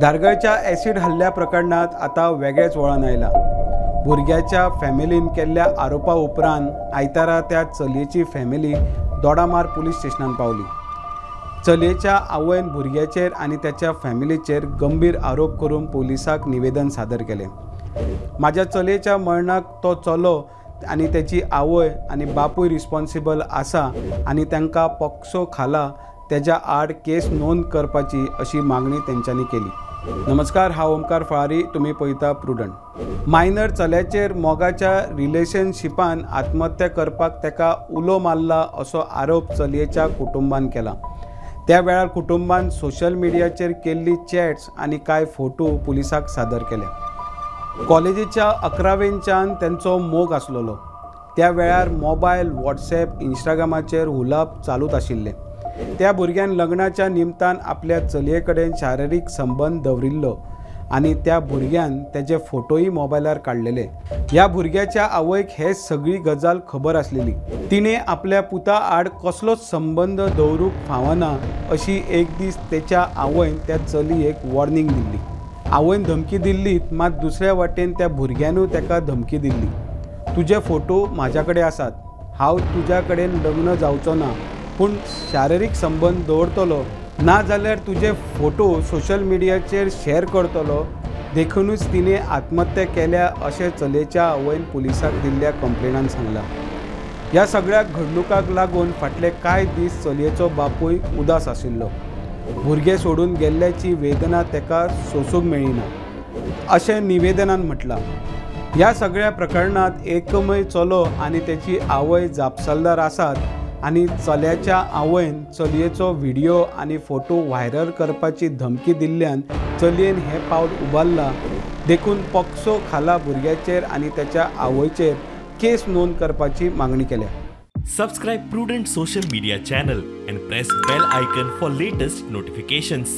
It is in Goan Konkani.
धारगळच्या ॲसिड हल्ल्या प्रकरणात आता वेगळेच वळण आयला। भुरग्याच्या फॅमिलीन केल्ल्या आरोपा उपरांत आयतारा त्या चलयेची फॅमिली दोडामार पुलीस स्टेशनान पावली। चलयेच्या आवयन भुरग्याचेर आनी त्याच्या फॅमिलीचेर गंभीर आरोप करून पुलिसाक निवेदन सादर केलें। म्हाज्या चलयेच्या मरणाक तो चलो आनी त्याची आवय आनी बापूय रिस्पॉन्सिबल आसा आनी तांकां पॉक्सो खाला त्याच्या आड केस नोंद करपाची अशी मागणी तेंच्यांनी केली। नमस्कार, हांव ओमकार फळारी, तुमी पळयता प्रुडंट। मायनर चल्याचेर मोगाच्या रिलेशनशिपान आत्महत्या करपाक ताका उलो मारला असो आरोप चलयेच्या कुटुंबान केला। त्या वेळार कुटुंबान सोशल मिडियाचेर केल्ली चॅट्स आनी कांय फोटो पुलिसाक सादर केले। कॉलेजीच्या 11वेंच्यान तेंचो मोग आसलेलो। त्या वेळार मोबायल, व्हॉट्सॲप, इंस्टाग्रामाचेर हुलाप चालूच आशिल्ले। त्या भुरग्यान लग्नाच्या निमतान आपल्या चलये कडेन शारिरीक संबंद दवरिल्लो आनी त्या भुरग्यान तेजे फोटोय मोबायलार काडलेले। ह्या भुरग्याच्या आवयक हे सगळी गजाल खबर आसलेली। तिणें आपल्या पुता आड कसलोच संबंद दवरूंक फावना अशी एक दीस तेच्या आवयन त्या चलयेक वॉर्निंग दिल्ली। आवयन धमकी दिल्ली, मात दुसऱ्या वाटेन त्या भुरग्यानूय ताका धमकी दिल्ली। तुजे फोटो म्हाज्या कडेन आसात, हांव तुज्या कडेन लग्न जावचो ना, पूण शारिरीक संबंद दवरतलो, ना जाल्यार तुजे फोटो सोशल मिडियाचेर शेअर करतलो। देखूनच तिणें आत्महत्या केल्या अशें चलयेच्या आवयन पुलिसाक दिल्ल्या कंप्लेनान सांगलां। ह्या सगळ्या घडणुकांक लागून फाटले कांय दीस चलयेचो बापूय उदास आशिल्लो। भुरगें सोडून गेल्ल्याची वेदना ताका सोसूंक मेळना अशें निवेदनान म्हटलां। ह्या सगळ्या प्रकरणांत एकमय चलो आनी तेची आवय जापसालदार आसात आनी चल्याच्या आवयन चलयेचो व्हिडिओ आनी फोटो व्हायरल करपाची धमकी दिल्ल्यान चलयेन हें पावल उबारलां। देखून पॉक्सो खाला भुरग्याचेर आनी त्याच्या आवयचेर केस नोंद करपाची मागणी केल्या। Subscribe Prudent social media channel and press bell icon for latest notifications.